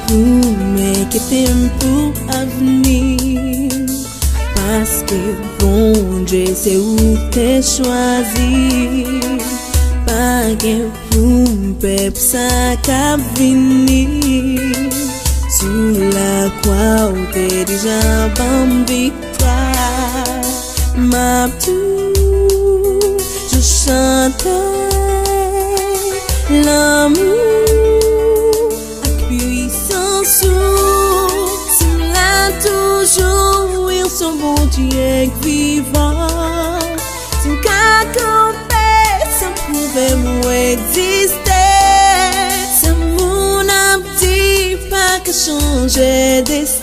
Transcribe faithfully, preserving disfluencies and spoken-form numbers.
Pou m enkyete m pou avni m, paske Bondye se ou te chwazi. Pa gen pou m pè pou sa k ap vini. Sou lakwa ou te deja ban m viktwa. M ap toujou chante lanmou ak pwisans ou. Si m la toujou, wi, ou se yon Bondye k vivan. Si m ka kanpe san pwouve m ou egziste, sa moun ap di pa ka chanje desten.